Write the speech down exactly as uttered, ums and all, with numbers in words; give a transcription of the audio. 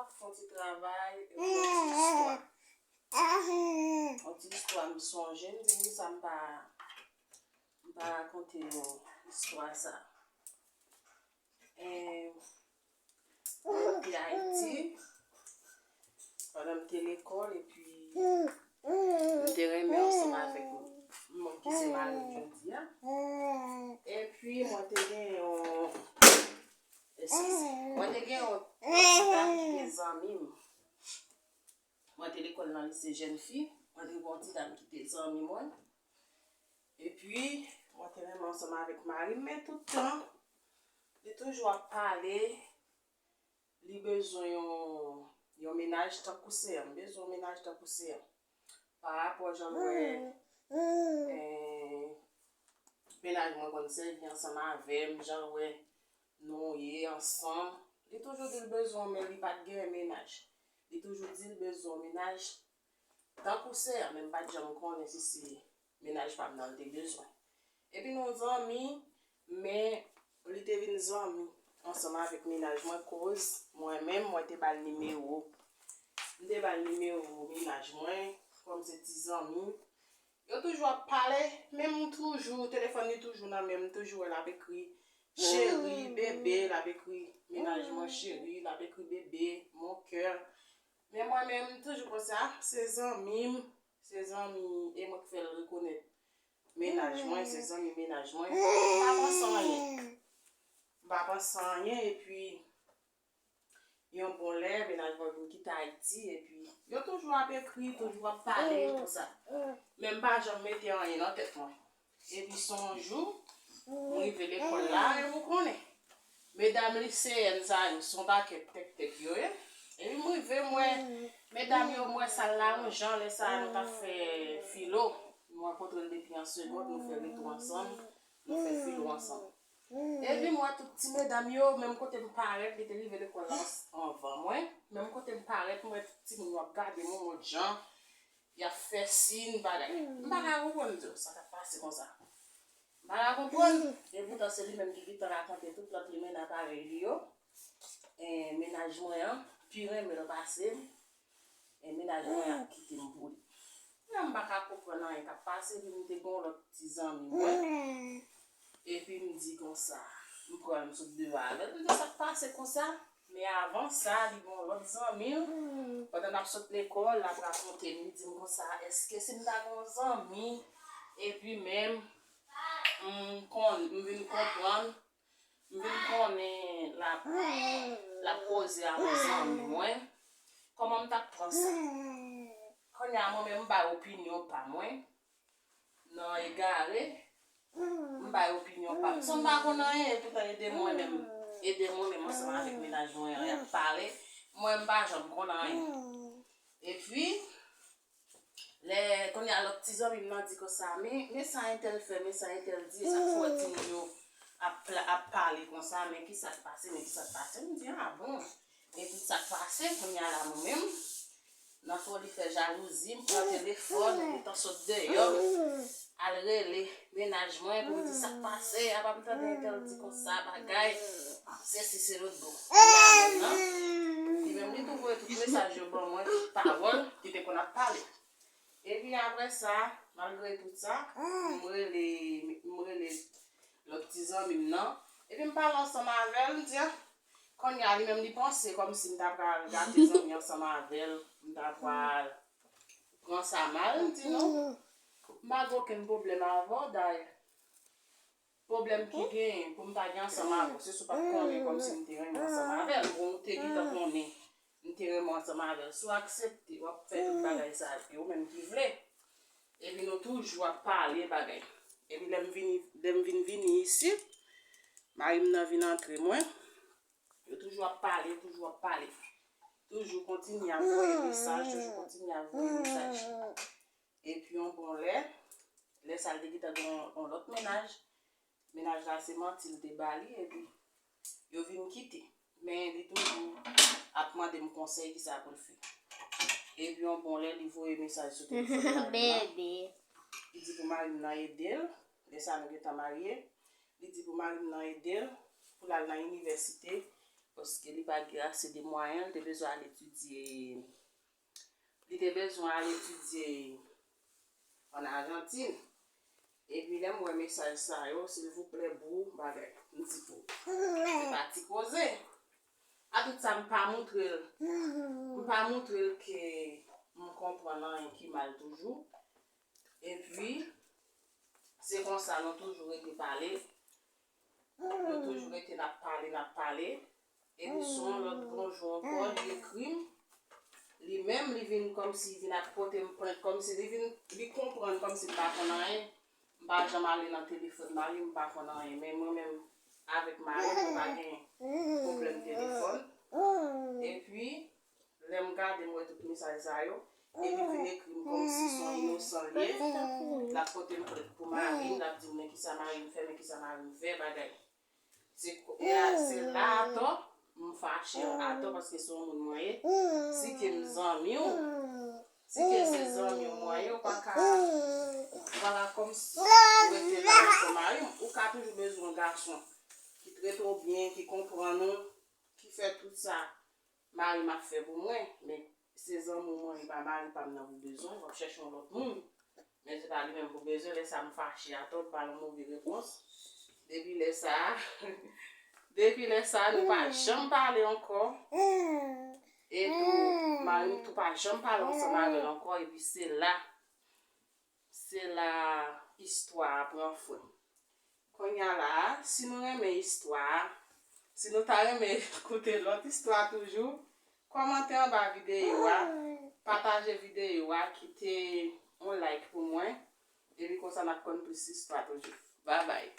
Fè yon ti travay, epi yon ti istwa. Yon ti istwa m sonje, m di poukisa m pa, m pa rakonte nou istwa sa. E, mwen te Ayiti, pandan m te lekòl, epi m te renmen ansanm avèk moun ki se mari m jodi a. Epi mwen te gen yon, eskize, mwen te gen yon, yon ti dam ki te zanmi m. Mwen te lekòl nan lise jèn fi, mwen te gen yon ti dam ki te zanmi mwen. Epi, mwen te renmen ansanm avèk mari m, men tout tan, li toujou ap pale, li bezwen yon, yon mennaj tankou sè a. M bezwen yon mennaj tankou sè a. Pa rapò jan l wè, eh, mennaj mwen konn sèvi ansanm avè m, jan l wè nou ye ansanm. Li toujou di l bezwen w, men li pa t gen mennaj. Li toujou di l bezwen yon mennaj tankou sè a, men m pa t janm konnen si se mennaj pa m nan l te bezwen. Epi nou zanmi, men li te vin zanmi ansanm avèk mennaj mwen, koz mwen menm, mwen te ba l nimewo. M te ba l nimewo mennaj mwen, kòm se ti zanmi. Yo toujou ap pale, men m toujou, telefòn li toujou nan men m, m toujou wè l ap ekri cheri, bebe, l ap ekri mennaj mwen cheri, l ap ekri bebe, mon cœur. Men mwen menm, m toujou panse, ah, se zanmi m, se zanmi, e mwen k fè l rekonèt mennaj mwen, se zanmi mennaj mwen. M pa panse anyen. M pa panse anyen, epi yon bon lè, mennaj mwen vin kite Ayiti, epi yo toujou ap ekri, toujou ap pale, konsa. Men m pa janm mete anyen nan tèt mwen. Epi se yon jou, m rive lekòl la, e ou konnen. Medam liseyèn sa yo, se yon pakèt tèktèk yo ye. Epi m rive, m wè medam yo, m wè sal la yon jan, lè sa a nou t ap fè filo. M rankontre l depi an segond, nou fè retou ansanm, nou fè filo ansanm. Epi m wè tout ti medam yo, menm kote m parèt, li te rive lekòl la anvan mwen. Menm kote m parèt, m wè tout timoun yo ap gade m yon lòt jan. Y ap fè siy bagay. M pa ka konprann, m di, sa k ap pase konsa? M pa ka konprann. E poutan se li menm ki gentan rakonte tout lòt limena parèy li yo. E, mennaj mwen an, pi renmen l pase m. E, mennaj mwen ap kite m pou li. Nan m pa ka konprann anyen k ap pase, epi m te gen yon lòt ti zanmi mwen. Epi m di konsa, m pran l, m sot deyò avè l. M di, sa k pase konsa? Men avan sa, li gen yon lòt zanmi l. Pandan n ap sot lekòl, l ap rakonte m, li di m konsa, èske si m ta gen yon zanmi, epi menm, m konn, m vin konprann, m vin konnen l ap, l ap koze ak yon zanmi mwen, kòman m t ap pran sa? Kounye a, mwen menm, m bay opinyon pa mwen. Nan egare, m bay opinyon pa m. San m pa konn anyen, epoutan ede mwen menm, ede mwen menm ansanm avèk mennaj mwen an, y ap pale. Mwen, m pa janm konn anyen. Epi, lè, kounye a, lòt ti zanmi m nan di konsa, men, men sa entèl fè, men sa entèl di, sa k fè w wè timoun yo ap, pla- ap pale konsa, men ki sa k pase, men ki sa k pase. M di, a bon? Men tout sa k pase, kounye a la, mwen menm, nan foli fè jalouzi, m pran telefòn, m gentan sot deyò, al rele mennaj mwen pou m di sa k pase, apa m tande entèl di konsa, bagay, sesi se lòt bò. Kounye a menm nan, li menm li tou voye tout mesaj yo ban mwen, tout pawòl ki te konn ap pale. Epi apre sa, malgre tout sa, m rele, m rele lòt ti zanmi m nan. Epi m pale ansanm avè l, m di, a, kounye a, li menm li panse kòmsi m ta pral gate zanmi ansanm avè l, m ta pral pran sa mal, m di non. M pa gen okenn pwoblèm avè w, dayè. Pwoblèm ki genyen pou m ta gen ansanm avè w, se si w pa t konnen kòmsi m te renmen ansanm avè l, bon, ou te gentan konnen m te renmen ansanm avè l. Si w aksepte, w ap fè tout bagay sa yo, ou menm ki vle. Epi nou toujou ap pale bagay. Epi lè m vini, lè m vin vini isit, mari m nan vin antre mwen. Yo toujou ap pale, toujou ap pale. Toujou kontinye ap voye mesaj, toujou kontinye ap voye mesaj. Epi yon bon lè, lè sa l te gentan gen yon, yon lòt mennaj, mennaj la se manti l te ba li, epi yo vin kite. Men li toujou ap mande m konsèy kisa pou l fè. Epi yon bon lè, li voye mesaj sou telefòn mari m nan. Bebe. Li di pou mari m nan ede l, lè sa nou gentan marye, li di pou mari m nan ede l, pou l al nan inivèsite, Paske li pa gen ase de mwayen, li te bezwen al etidye, li te bezwen al etidye ann Ajantin. Epi lè m wè mesaj sa yo, silvouplè, bro, bagay, m di pou. Se pa ti koze. A tout sa, m pa moutre l. M pa moutre l ke m konprann anyen ki mal toujou. Epi, se konsa nou toujou rete pale. Nou toujou rete n ap pale, n ap pale. Epi sou yon lòt gwo jou ankò, li ekri m. Li menm, li vin kòmsi, li vin ap pote m plent, kòmsi li vin, li konprann kòmsi m pa konn anyen. M pa janm ale nan telefòn mari m, m pa konn anyen. Men mwen menm, avèk mari m, nou pa gen pwoblèm telefòn. Epi, lè m gade, m wè tout mesaj sa yo. Epi vin ekri m kòmsi se yon inosan l ye. L ap pote m plent pou mari m, l ap di m, men kisa mari m fè, men kisa mari m fè, bagay. Se ko-, e a, se la atò, m fache atò paske se yon moun mwen ye. Si ke m zanmi w, si ke se zanmi w mwen ye, ou pa ka, ou pa ka kòmsi ou rete la pou mari m. Ou ka toujou bezwen yon gason ki trete w byen, ki konprann ou, ki fè tout sa mari m ap fè pou mwen, men se zanmi w mwen, e pa mari pa m nan pou bezwen, w ap chèche yon lòt moun. Men se pa li menm pou bezwen, lè sa m fache atò, m ba l yon move repons. Depi lè sa, depi lè sa, nou pa janm pale ankò. E tou, mari m tou pa janm pale ansanm avè l ankò, epi se la, se la istwa a pran fen. Kounye a la a, si nou renmen istwa a, si nou ta renmen koute lòt istwa toujou, kòmante anba videyo a, pataje videyo a, kite yon like pou mwen, epi konsa n ap konn plis istwa toujou. Babay!